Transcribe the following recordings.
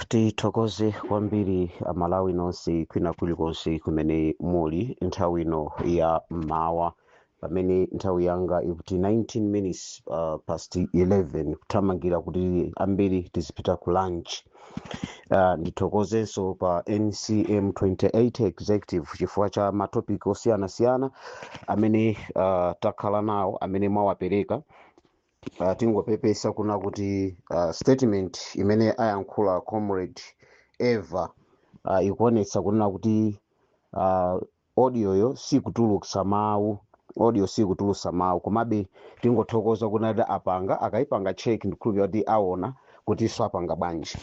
Tithokoze kwambiri Amalawi nonse kwina kulikonse kumene muli nthawi ino ya mmawa, pamene nthawi yanga ikuti 19 minutes past 11, kuthamangira kuti ambiri tizipita ku lunch. Ndithokozenso pa NCM 28 executive chifukwa cha ma topic osiyanasiyana amene takhala nawo, amene mwawapereka. Tingopepesa kuna kuti statement imene ayankhula Comrade Eva ikuonetsa kunena kuti audioyo sikutulutsa mawu, audio sikutulutsa mawu. Komabe tingothokoza kunati apanga, akayipanga check, ndikhulupirira kuti aona kuti apanga bwanji.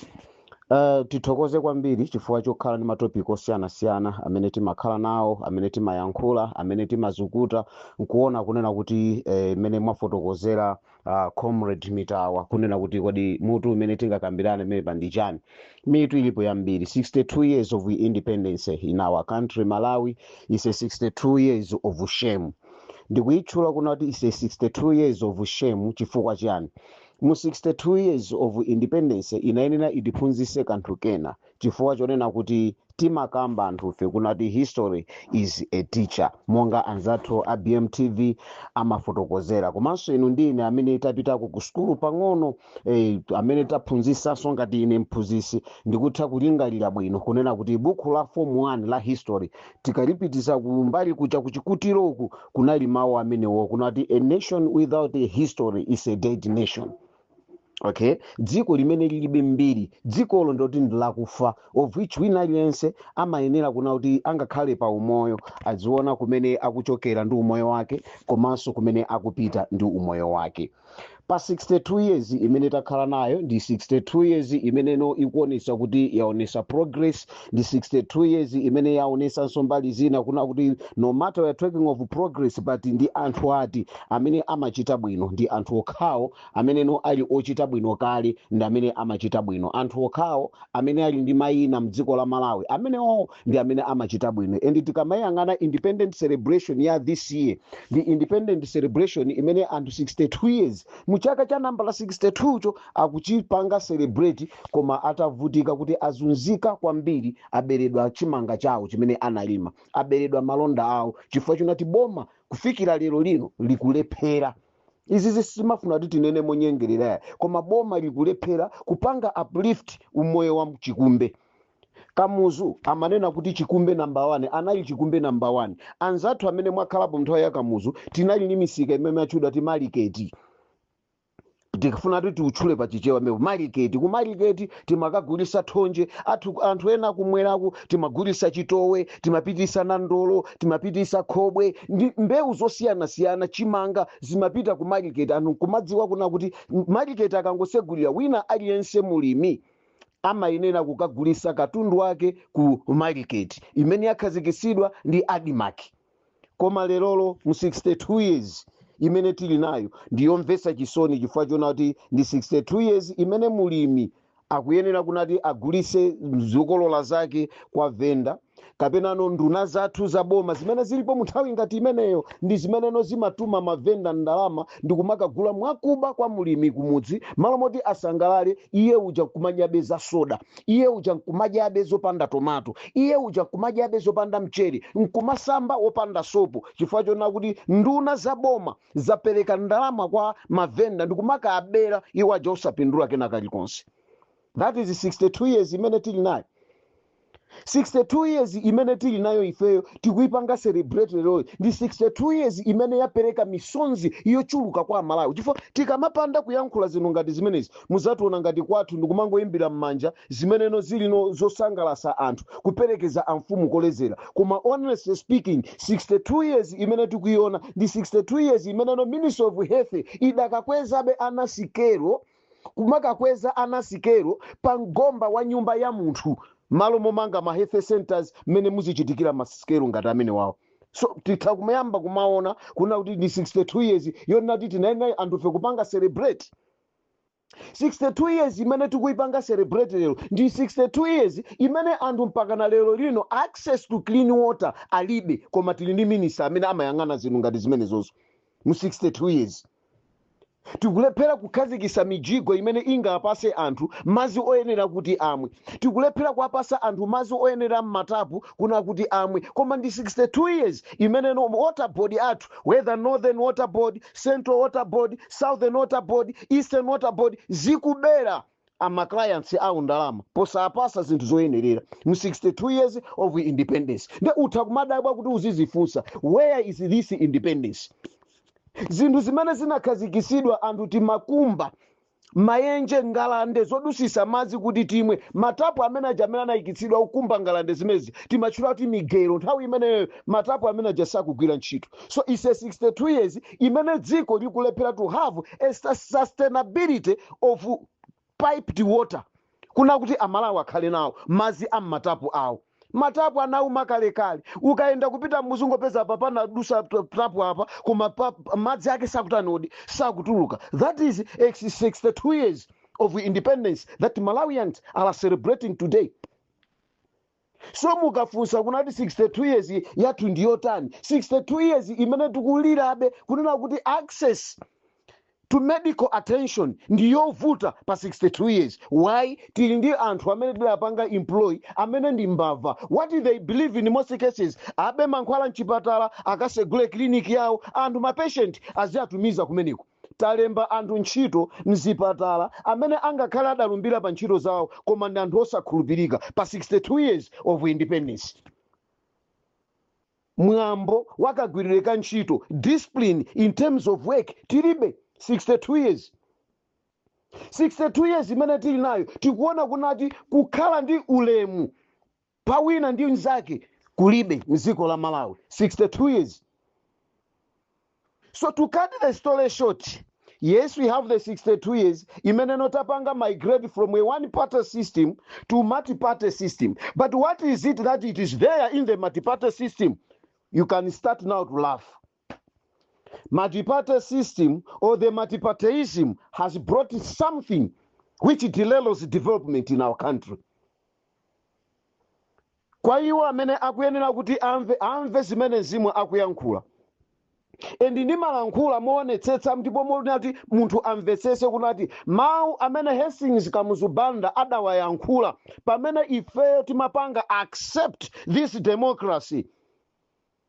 Tithokoze kwambiri chifukwa chokhala ndi ma topic osiyanasiyana amene timakhala nawo, amene timayankhula, amene timazukuta nkuona kunena kuti mmene mwafotokozera Comrade Mitawa kunena kuti kodi mutu umene tingakambirane mmene pandi chani. Mitu ilipo yambiri. 62 years of independence in our country Malawi is a 62 years of shame. Ndikuyitchula kuna kuti is a 62 years of shame chifukwa chani? Mu 62 years of independence inayenera itiphunzitse kanthu kena, chifukwa chonena kuti timakamba anthufe kunati history is a teacher, monga anzathu a BMTV amafotokozera. Komanso inu ndi ine amene tapitako ku sukulu pang'ono, amene taphunzisanso ngati ine mphunzisi, ndikutha kulingalira bwino kunena kuti buku la Form 1 la history tikalipitisa kumbali kucha kuchikutiroku, kunali mawu amenewo kunati, "A nation without a history is a dead nation." Okay, dziko limene lilibe mbiri, dzikolo ndoti ndilakufa, of which wina aliyense amayenera kuna kuti angakhale pa umoyo aziona kumene akuchokera ndi umoyo wake, komanso kumene akupita ndi umoyo wake. Pa 62 years imene takhala nayo, ndi 62 years imeneno ikuonesa kuti yaonesa progress, ndi 62 years imene yaonesanso mbali zina kuna kuti no matter we are talking of progress, but ndi anthu ati amene amachita bwino? Ndi anthu okhawo ameneno ali ochita bwino kale ndi amene amachita bwino. Anthu okhawo amene ali ndi mayina mdziko la Malawi, amenewo ndi amene amachita bwino. And tikamayang'ana independent celebration ya this year, ndi independent celebration imene anthu 62 years, muchaka cha namba la 62 cho akuchipanga celebrate, koma atavutika kuti azunzika kwambiri, aberedwa chimanga chawo chimene analima, aberedwa malonda awo, chifukwa chinati boma kufikira lero lino likulephera. Izi simafuna kuti tinene monyengerera, koma boma likulephera kupanga uplift umoyo wa chikumbe. Kamuzu amanena kuti chikumbe namba 1, anali chikumbe namba 1. Anzathu amene mwakhalapo nthawi ya Kamuzu, tinali ndi misika imene matchedwa ti maliketi. Tikufuna kuti tiutchule pachichewa mepo maliketi. Ku maliketi timakagulisa thonje, anthu ena kumweraku timagulisa chitowe, timapitisa nandolo, timapitisa khobwe ndi mbewu zosiyanasiyana, chimanga zimapita ku maliketi. Anthu kumadziwa kuna kuti maliketi akangosegulira, wina aliyense mulimi amayenera kukagulisa katundu wake ku maliketi imene yakhazikisidwa ndi ADMARC. Koma lerolo mu 62 years imene tili nayo ndiyomvetsa chisoni, chifukwa chona kuti ndi 62 years imene mulimi akuyenera kunati agulise zokolola zake kwa venda, kapenano nduna zathu za boma zimene zilipo mu nthawi ngati imeneyo ndi zimeneno zimatuma mavenda ndalama ndi kumakagula mwakuba kwa mulimi kumudzi. Malo moti asangalale, iye uja nkumadyabe za soda, iye uja nkumadyabe zopanda tomato, iye uja nkumadyabe zopanda mchere, nkumasamba wopanda sopo, chifukwa chona kuti nduna za boma zapereka ndalama kwa mavenda ndi kumakabera, iwo aja osapindula kena kalikonse. That is 62 years imene tili nayo. 62 years imene tili nayo ifeyo tikuipanga celebrate leroyo ndi 62 years imene yapereka misonzi yochuluka kwa Amalawi, chifukwa tikamapanda kuyankhula zinthu ngati zimenezi, muzationa ngati kwathu ndikumangoyimbira m'manja zimeneno zilino zosangalasa anthu, kuperekeza amfumu kolezera. Koma honestly speaking, 62 years imene tikuiona ndi 62 years imeneno Ministry of Health idakakwezabe anasikero, kumakakweza anasikero pa mgomba wa nyumba ya munthu, malo momanga ma health centers mmene muzichitikira masikero ngati amene wawo. So titha kumayamba kumaona kuna kuti ndi 62 years yonati tinayenera anthufe kupanga celebrate. 62 years imene tikuipanga celebrate lero ndi 62 years imene anthu mpakana lero lino access to clean water alibe, koma tili ndi minister amene amayang'ana zinthu ngati zimenezozo mu 62 years. Tikulephera kukhazikitsa mijigo imene ingapase anthu madzi oyenera kuti amwe. Tikulephera kuwapasa anthu madzi oyenera m'matapu kuna kuti amwe. Koma ndi 62 years imene no water board athu, whether Northern Water Board, Central Water Board, Southern Water Board, Eastern Water Board, zikubera ama clients awo ndalama posapasa zinthu zoyenerera mu 62 years of independence. Nde utha kumadabwa kuti uzizifunsa, where is this independence? Zinthu zimene zinakhazikitsidwa, anthu timakumba mayenje, ngalande zodusisa madzi kuti timwe. Matapu amene aja amene anayikitsidwa kukumba ngalande zimezi timatchula kuti migero. Nthawi imeneyo matapu amene aja sakugwira ntchito. So it's a 62 years imene dziko likulephera to have a sustainability of piped water, kuna kuti Amalawi akhale nawo madzi am'matapu awo. Matapu anauma kalekale. Ukayenda kupita muzungopeza apa panadusa tapu apa, koma madzi ake sakutani? Sakutuluka. That is 62 years of independence that Malawians are celebrating today. So mukafunsa kunati 62 years yathu ndiyotani, 62 years imene tikulirabe kunena kuti access to medical attention ndiyovuta pa 62 years. Why? Tili ndi anthu amene tidapanga employ amene ndi mbava. What they believe in most cases, abe mankhwala mchipatala, akasegule clinic yawo, anthu mapatient aziatumiza kumeneko. Talemba anthu ntchito mzipatala amene angakhale adalumbira pa ntchito zawo, koma ndi anthu osakhulupirika pa 62 years of independence. Mwambo wakagwirirwe ka ntchito, discipline in terms of work, tilibe 62 years. 62 years imene tili nayo, tikuona kunati kukhala ndi ulemu pa wina ndi mnzake kulibe mdziko la Malawi 62 years. So to cut the story short, yes, we have the 62 years imene notapanga migrate from a one party system to multi-party system. But what is it that it is there in the multi-party system? You can start now to laugh. Multi-party system or the multipartyism has brought something which derails development in our country. Kwa iwo amene akuyenera kuti amve, amve zimene Mzimu akuyankhula. And ndimalankhula moonetsetsa ndipo monati munthu amvetsese kunati mawu amene Hastings Kamuzu Banda adawayankhula pamene ifeyo timapanga accept this democracy,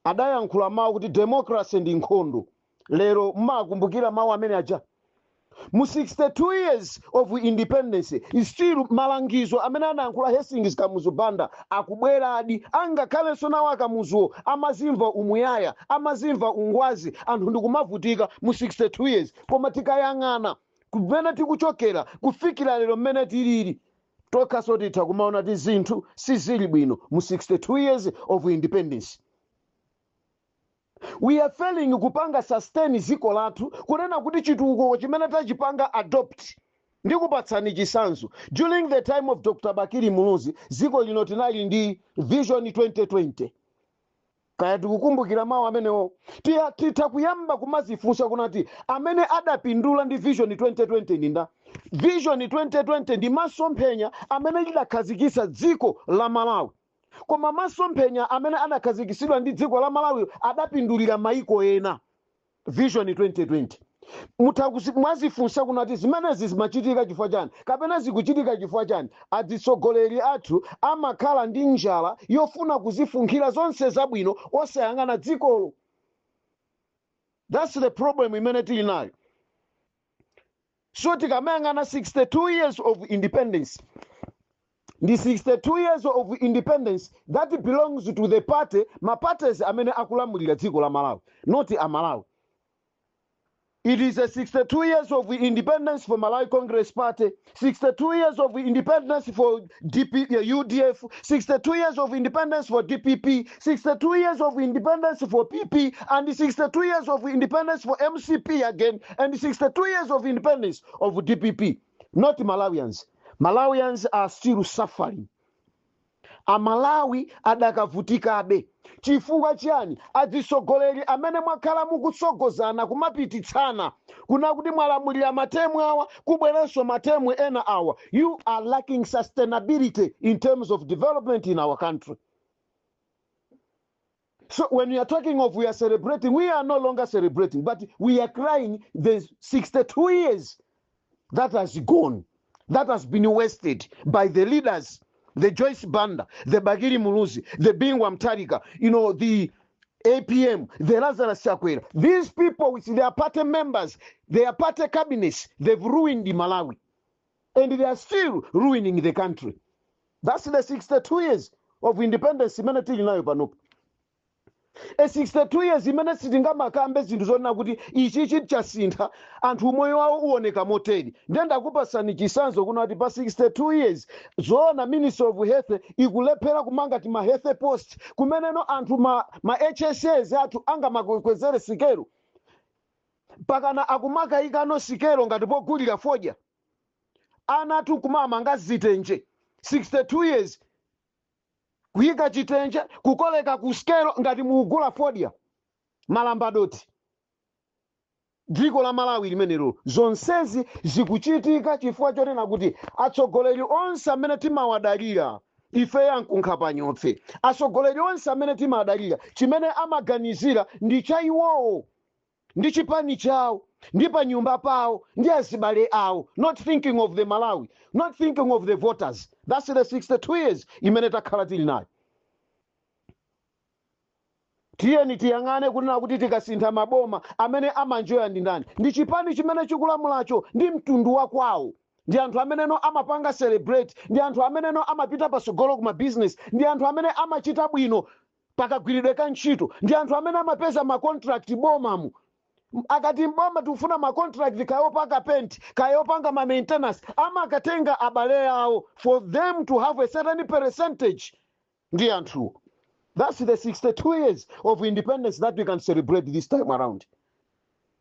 adayankhula mawu kuti democracy ndi nkhondo. Lero mmakumbukira mawu amene aja. Mu 62 years of independence, still malangizo amene anayankhula Hastings Kamuzu Banda akubweradi. Angakhalenso nawo Akamuzuwo amazimva umuyaya, amazimva ungwazi, anthu ndikumavutika mu 62 years. Koma tikayang'ana kumene tikuchokera kufikira lero mmene tilili, tokhaso titha kumaona ti zinthu sizili bwino. Mu 62 years of independence, we are failing kupanga sustain dziko lathu, kunena kuti chitukuko chimene tachipanga adopt. Ndikupatsani chitsanzo. During the time of Dr Bakili Muluzi, dziko lino tinali ndi Vision 2020. Kaya tikukumbukira mawu amenewo? Titha kuyamba kumazifunsa kunati amene adapindula ndi Vision 2020 ninda? Vision 2020 ndi masomphenya amene lidakhazikitsa dziko la Malawi, koma masomphenya amene adakhazikitsidwa ndi dziko la Malawi adapindulira maiko ena. Vision 2020, mutha mwazifunsa kunati zimenezi zimachitika chifukwa chani, kapena zikuchitika chifukwa chani? Atsogoleri athu amakhala ndi njala yofuna kuzifunkhira zonse zabwino osayang'ana dzikolo. That's the problem imene tili nayo. So tikamayang'ana 62 years of independence, ndi 62 years of independence that belongs to the party, maparties amene akulamulira dziko la Malawi, not Amalawi. It is a 62 years of independence for Malawi Congress Party, 62 years of independence for DP, UDF, 62 years of independence for DPP, 62 years of independence for PP, and 62 years of independence for MCP again, and 62 years of independence of DPP. Not Malawians. Malawians are still suffering. Amalawi adakavutikabe. Chifukwa chiyani? Atsogoleri amene mwakhala mukutsogozana kumapititsana kuna kuti mwalamulira matemu awa, kubweranso matemu ena awa, you are lacking sustainability in terms of development in our country. So when we are talking of we are celebrating, we are no longer celebrating, but we are crying the 62 years that has gone, that has been wasted by the leaders, the Joyce Banda, the Bakili Muluzi, the Bingu wa Mutharika, the APM, the Lazarus Chakwera. These people with their party members, their party cabinets, they've ruined the Malawi. And they are still ruining the country. That's the 62 years of independence imene tili nayo panopo. E 62 years imene sitingamakambe zinthu zonena kuti ichi chasintha, anthu umoyo wawo uoneka motere. Ndiye ndakupasani chitsanzo kuno kuti pa 62 years, zoona Ministry of Health ikulephera kumanga ti ma health post kumeneno anthu ma HSAs athu angamakwezere sikelo, pakana akumakayikano sikelo ngati pogulira fodya, ana athu kumamanga zitenje. 62 years kuyika chitenje, kukoleka ku sikelo ngati mukugula fodya, malambadoti. Dziko la Malawi limenelo, zonsezi zikuchitika chifukwa chonena kuti atsogoleri onse amene timawadalira ife yankunkha panyotse, atsogoleri onse amene timawadalira, chimene amaganizira ndi cha iwowo ndi chipani chawo ndi pa nyumba pawo ndi azibale awo, not thinking of the Malawi, not thinking of the voters. That's the 62 years imene takhala tili nayo. Tiyeni tiyang'ane kunena kuti tikasintha maboma, amene amanjoya ndi ndani? Ndi chipani chimene chikulamulacho ndi mtundu wa kwawo. Ndi anthu ameneno amapanga celebrate, ndi anthu ameneno amapita pasogolo kuma business, ndi anthu amene amachita bwino pakagwiridwe ka ntchito, ndi anthu amene amapeza macontract bomamu. Akati mboma tikufuna macontract, kayopanga paint, kayopanga ma maintenance, amakatenga abale awo for them to have a certain percentage ndi anthuwo. That's the 62 years of independence that we can celebrate this time around.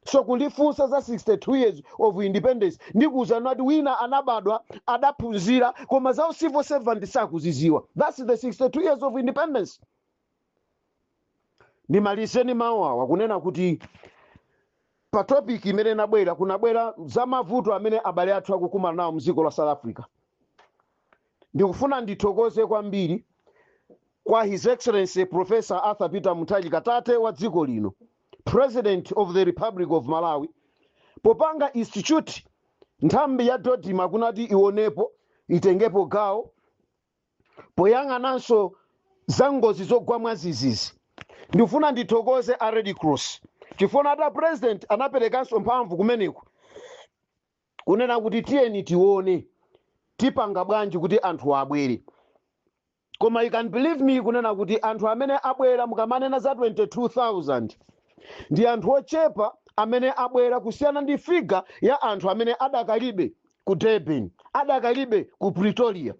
So kundifunsa za 62 years of independence, ndikuwuzani kuti wina anabadwa, adaphunzira, koma za civil servant sakuziziwa. That's the 62 years of independence. Ndimalizeni mawu awa kunena kuti pa topic imene inabwera, kunabwera za mavuto amene abale athu akukumana nawo mdziko la South Africa. Ndikufuna ndithokoze kwambiri kwa His Excellency Professor Arthur Peter Mutharika, tate wa dziko lino, President of the Republic of Malawi, popanga institute nthambi ya DoDMA kunati ionepo, itengepo gawo poyang'ananso za ngozi zogwa mwazizizi. Ndikufuna ndithokoze a Red Cross chifukwa ata President anaperekanso mphamvu kumeneku kunena kuti tiyeni tione tipanga bwanji kuti anthu abwere. Koma you can believe me kunena kuti anthu amene abwera, mukamanena za 22,000, ndi anthu ochepa amene abwera kusiyana ndi figure ya anthu amene adakalibe ku Durban, adakalibe ku Pretoria.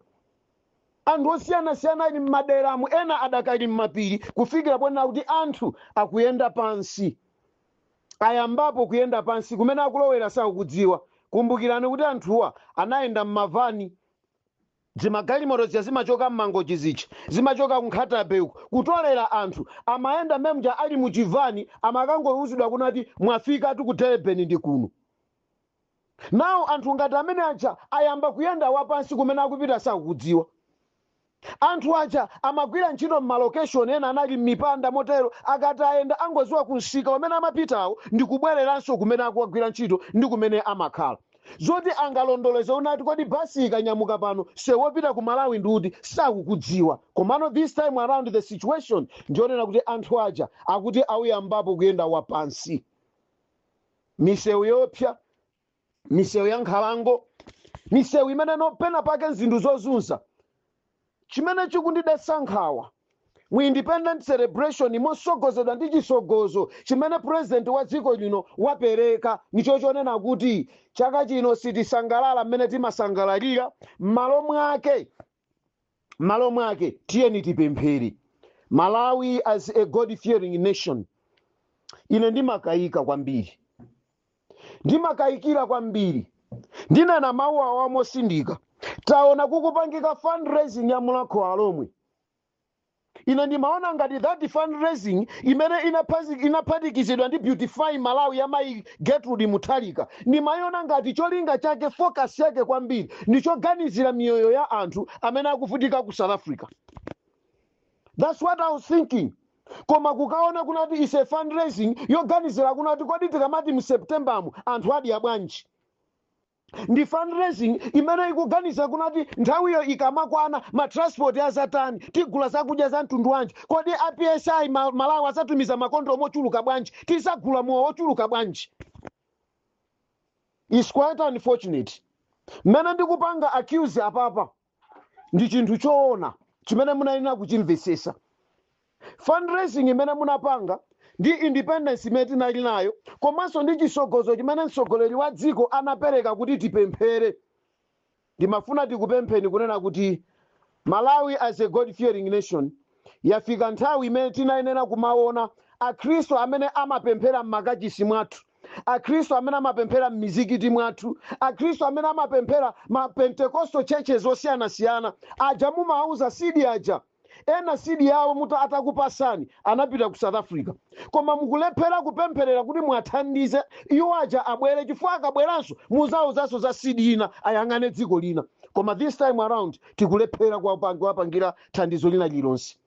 Anthu osiyanasiyana ali m'maderamu, ena adakali m'mapiri, kufikira ponena kuti anthu akuyenda pansi, ayambapo kuyenda pansi, kumene akulowera sakukudziwa. Kumbukirani kuti anthuwa anayenda m'mavani, zimagalimoto zija zimachoka mmangochi, zicha zimachoka ku Nkhata Bay uku kutolera anthu, amayenda memja ali muchivani, amakangouzidwa kunati mwafika tu ku Durban ndi kuno. Nawo anthu ngati amene aja ayamba kuyenda wapansi, kumene akupita sakukudziwa. Anthu aja amagwira ntchito m'malokeshoni, ena anali m'mipanda motero, akati ayenda angoziwa kumsika umene amapitawo ndi kubwereranso kumene akuwagwira ntchito ndi kumene amakhala. Zoti angalondoleze unati kodi basi ikanyamuka pano sewopita ku Malawi ndi kuti sakukudziwa. Komano this time around the situation ndionena kuti anthu aja akuti auyambapo kuyenda wapansi, misewu yopsa, misewu ya nkhalango, misewu imene nopena pake zinthu zozunza. Chimene chikundidetsa nkhawa mu independent celebration mosogozedwa ndi chisogozo chimene President wa dziko lino wapereka ndicho chonena kuti chaka chino sitisangalala mmene timasangalalira. M'malo mwake tiyeni tipemphere Malawi as a God fearing nation. Ine ndimakayika kwambiri, ndimakayikira kwambiri. Ndinena mawu awa mosindika: taona kukupangika fundraising ya Mulhako Alomwe. Ine ndimaona ngati that fundraising imene inaphatikizidwa ndi Beautify Malawi ya mayi Gertrude Mutharika, ndimayiona ngati cholinga chake, focus yake kwambiri ndichoganizira miyoyo ya anthu amene akuvutika ku South Africa. That's what I was thinking. Koma kukaona kunati ise fundraising yoganizira kunati kodi tikamati mu Septembermu anthu adya bwanji? Ndi fundraising imene ikuganiza kunati nthawiyo ikamakwana matransport azatani, tigula zakudya za mtundu wanji, kodi a PSI Malawi azatumiza makondomu ochuluka bwanji, tizagula mowa wochuluka bwanji? Is quite unfortunate. Mmene ndikupanga accuse apapa ndi chinthu choona chimene munayenera kuchimvesesa. Fundraising imene munapanga ndi independence imene tinali nayo, komanso ndi chisogozo chimene mtsogoleri wa dziko anapereka kuti tipemphere, ndimafuna tikupempheni kunena kuti Malawi as a God fearing nation, yafika nthawi imene tinayenera kumaona Akhristu amene amapemphera m'makachisi mwathu, Akhristu amene amapemphera m'mizikiti mwathu, Akhristu amene amapemphera ma Pentecostal churches osiyanasiyana aja mumauza seed aja. Ena seed yawo muta atakupasani anapita ku South Africa, koma mukulephera kupempherera kuti mwathandize iwo aja abwere, chifukwa akabweranso muzauzanso za seed ina, ayang'ane dziko lina. Koma this time around tikulephera kuwapangira thandizo lina lililonse.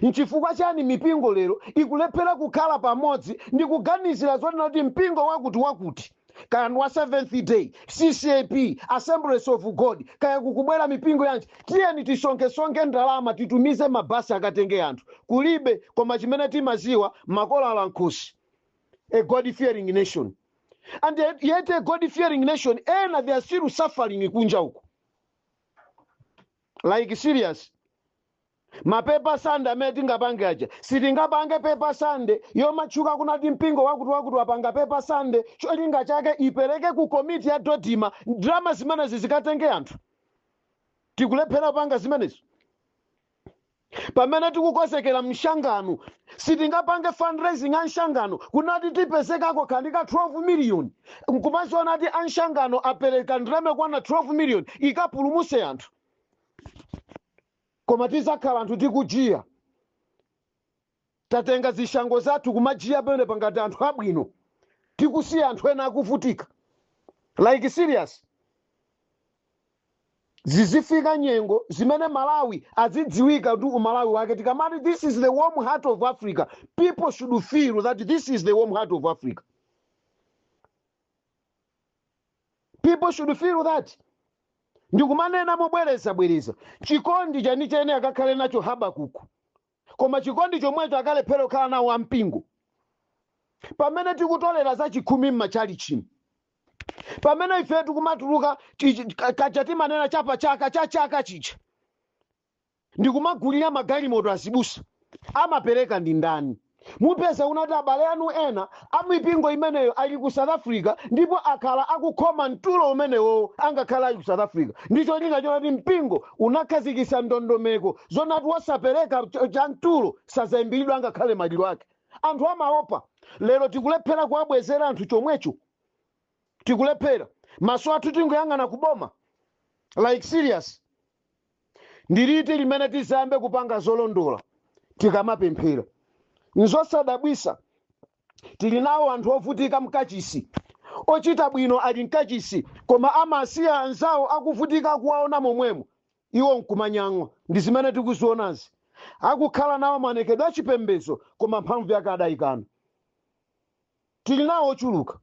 Nchifukwa chani mipingo lero ikulephera kukhala pamodzi ndi kuganizira zonena kuti mpingo wakuti wakuti, kaya ndi wa Seventh Day, CCAP, Assemblies of God, kaya kukubwera mipingo yanji, tiyeni tisonkesonke ndalama, titumize mabasi akatenge anthu? Kulibe. Koma chimene timaziwa, makolala nkhosi. A God fearing nation, and yet a God fearing nation, ena they are still suffering kunja uku. Like serious, Mapepa Sunday amene tingapange aja, sitingapange Paper Sunday yomatchuka kunati mpingo wakuti wakuti wapanga Paper Sunday, cholinga chake ipereke ku komiti ya DoDMA ndalama zimenezi zikatenge anthu. Tikulephera kupanga zimenezo. Pamene tikukonzekera mshangano, sitingapange fundraising a mshangano kunati tipezekako khandi ka 12 million, nkumaziona kuti a mshangano apereka ndalama yakwana 12 million ikapulumuse anthu. Koma tizakhala anthu tikujiya, tatenga zishango zathu kumajiya pamene pangati anthu abwino, tikusiya anthu ena akuvutika. Like serious, zizifika nyengo zimene Malawi azidziwika kuti umalawi wake. Tikamati this is the warm heart of Africa, people should feel that this is the warm heart of Africa. People should feel that. Ndikumanena mobwerezabwereza, chikondi chenicheni akakhale nacho Habakuku, koma chikondi chomwecho akalephera kukhala nawo ampingo. Pamene tikutolera za chikhumi m'machalichi, pamene ife tikumatuluka kaja timanena chapa chaka cha chaka chicha, ndikumagulira magalimoto azibusa, amapereka ndi ndani? Mupeza unati abale anu ena amipingo imeneyo ali ku South Africa, ndipo akhala akukhoma mtulo umenewo angakhala ali ku South Africa, ndi cholinga chonati mpingo unakhazikitsa ndondomeko zonati wosapereka cha mtulo sazayimbiridwa angakhale maliro ake. Anthu amaopa. Lero tikulephera kuwabwezera anthu chomwecho, tikulephera. Maso athu tingoyang'ana kuboma. Like serious, ndiliti limene tizayambe kupanga zolondola tikamapemphera? Nzosadabwisa tili nawo anthu ovutika mkachisi, ochita bwino ali mkachisi, koma amasiya anzawo akuvutika kuwaona momwemo, iwo nkumanyang'wa. Ndi zimene tikuzionazi, akukhala nawo maonekedwe achipembedzo, koma mphamvu yake adayikana. Tili nawo ochuluka.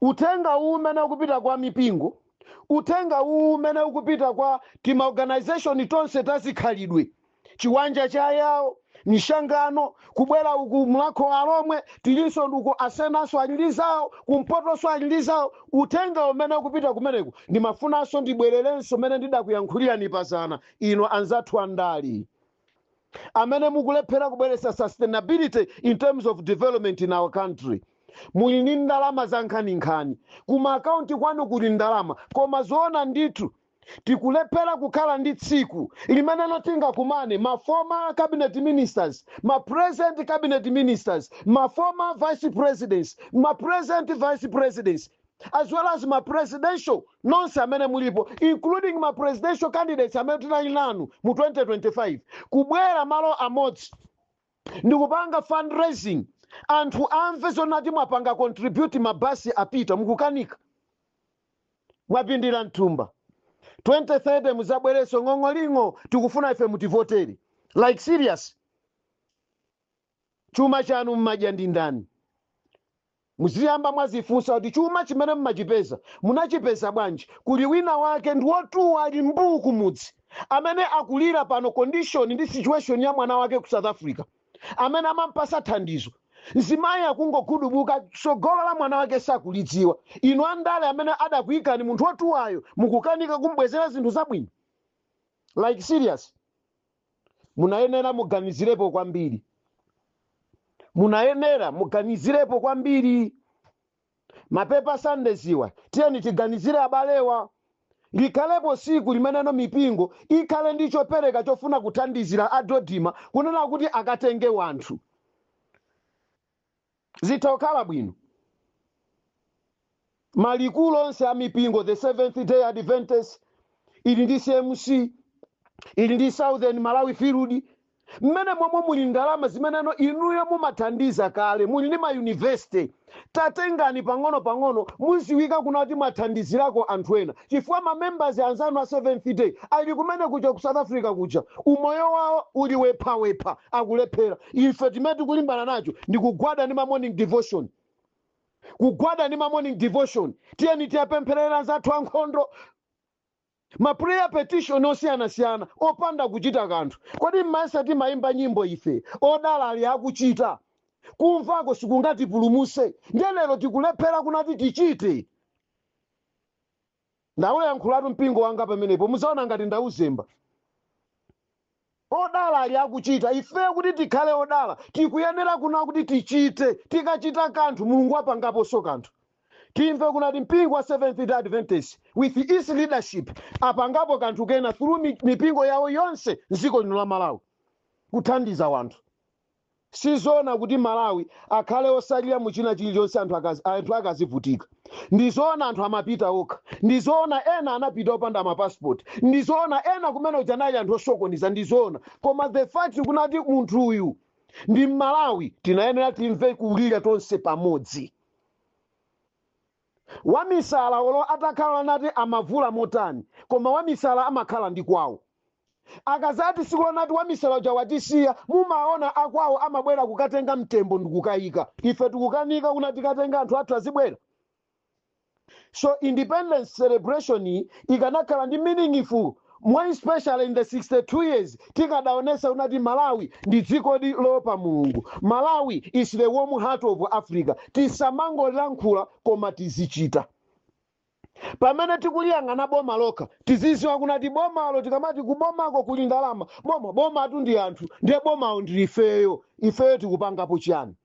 Uthenga uwu umene ukupita kwa mipingo, uthenga uwu umene ukupita kwa timaorganization tonse tazikhalidwe, chiwanja cha yawo, mishangano, kubwera uku Mlakho Alomwe, tilinso uku asenanso ali ndi zawo, kumpotonso ali ndi zawo, uthenga umene ukupita kumeneku, ndimafunanso ndibwererenso mmene ndidakuyankhulirani pazana. Ino anzathu andali amene mukulephera kubweretsa sustainability in terms of development in our country, muli ndi ndalama za nkhaninkhani kuma akaunti kwanu, kuli ndalama, koma zoona ndithu tikulephera kukhala ndi tsiku limene tingakumane ma former cabinet ministers, ma present cabinet ministers, ma former vice presidents, ma present vice presidents, as well as ma presidential nonse amene mulipo, including ma presidential candidates amene tinali nanu mu 2025, kubwera malo amodzi ndikupanga fundraising, anthu amve zonati mwapanga contribute, mabasi apita. Mukukanika, mwapindira mthumba. 2030 muzabwerenso ng'ong'olingo, tikufuna ife mutivotere. Like serious, chuma chanu mmadya ndi ndani? Muziyamba mwazifunsa kuti chuma chimene mmachipeza munachipeza bwanji? Kuli wina wake ndi wotuwa, ali mbuu kumudzi, amene akulira pano condition ndi situation ya mwana wake ku South Africa amene amampasa thandizo. Mzimayi akungogudubuka, tsogolo la mwana wake sakulidziwa. Inu andale amene adakuyikani, munthu wotuwayo mukukanika kumbwezera zinthu zabwino. Like serious, munayenera muganizirepo kwambiri, munayenera muganizirepo kwambiri. Mapepa Sundays-wa, tiyeni tiganizire abalewa. Likhalepo siku limeneno mipingo ikhale ndi chopereka chofuna kuthandizira a DoDMA, kunena kuti akatenge wanthu. Zitha kukhala bwino. Malikulu onse a mipingo, the Seventh Day Adventist ili ndi CMC, ili ndi Southern Malawi Field, mmene momwe muli ndalama zimeneno inuyo mumathandiza kale, muli ndi mayunivesity. Tatengani pang'ono-pang'ono, muziwika kunati mwathandizirako anthu ena, chifukwa mamembers anzanu a Seventh Day ali kumene kuja ku South Africa kuja, umoyo wawo uli wephawepha, akulephera. Ife timene tikulimbana nacho ndi kugwada ndi ma morning devotion, kugwada ndi ma morning devotion. Tiyeni tiyapempherera anzathu ankhondo, ma prayer petition osiyanasiyana opanda kuchita kanthu. Kodi mmaesa timayimba nyimbo ife, "Odala ali akuchita"? Kumvako sikungatipulumuse. Ndiye lero tikulephera kunati tichite. Ndauyankhulatu mpingo wanga pamenepo, muzaona ngati ndauzemba. Odala ali akuchita. Ife kuti tikhale odala tikuyenera kuna kuti tichite. Tikachita kanthu, Mulungu apangaponso kanthu. Timve kunati mpingo wa Seventh Day Adventist with its leadership apangapo kanthu kena through mipingo yawo yonse mdziko lino la Malawi kuthandiza wanthu. Sizoona kuti Malawi akhale osalira muchina chilichonse, anthu akazivutika. Ndizoona anthu amapita okha, ndizoona ena anapita opanda mapassport, ndizoona ena kumene uja anali anthu osokoniza, ndizoona. Koma the fact kunati munthu uyu ndi Mmalawi, tinayenera timve kulira tonse pamodzi. Wamisala olo atakhala nati amavula motani, koma wamisala amakhala ndi kwawo. Akazati siku lonati wamisala uja watisiya, mumaona akwawo amabwera kukatenga mtembo ndikukayika. Ife tikukanika kuna tikatenga anthu athu azibwera. So independence celebration iyi ikanakhala ndi meaningful, more especially in the 62 years, tikadaonesa kunati Malawi ndi dziko loopa Mulungu. Malawi is the warm heart of Africa. Tisamangolankhula koma tizichita. Pamene tikuliyang'ana boma lokha, tiziziwa kunati bomalo, tikamati kubomako kuli ndalama, boma bomatu ndi anthu, ndiye bomawo ndi ifeyo. Ifeyo tikupangapo chiyani?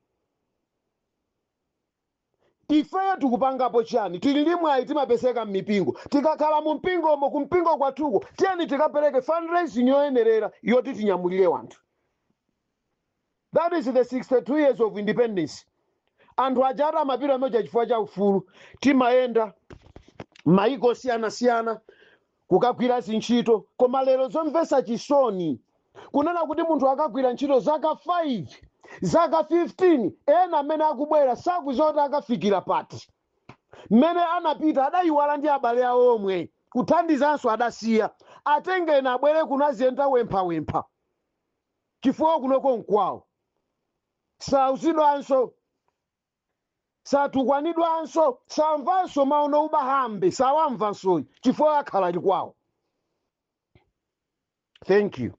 Ifeyo tikupangapo chiyani? Tili ndi mwayi, timapezeka m'mipingo. Tikakhala mu mpingomo, kumpingo kwathuko, tiyeni tikapereke fundraising yoyenerera yoti tinyamulire wanthu. That is the 62 years of independence. Anthu aja ati amapita ameja chifukwa cha ufulu. Timayenda maiko osiyanasiyana kukagwira zintchito, koma lero zomvetsa chisoni kunena kuti munthu akagwira ntchito zaka 5, zaka 15, ena amene akubwera sakuziwa kuti akafikira pati. Mmene anapita adayiwala ndi abale awo omwe, kuthandizanso adasiya. Atengeni abwere kuno aziyenda wemphawempha, chifukwa kunoko nkwawo. Sauzidwanso, satukwanidwanso, samvanso maono ubahambe, sawamvansoyi chifukwa akhala ali kwawo. Thank you.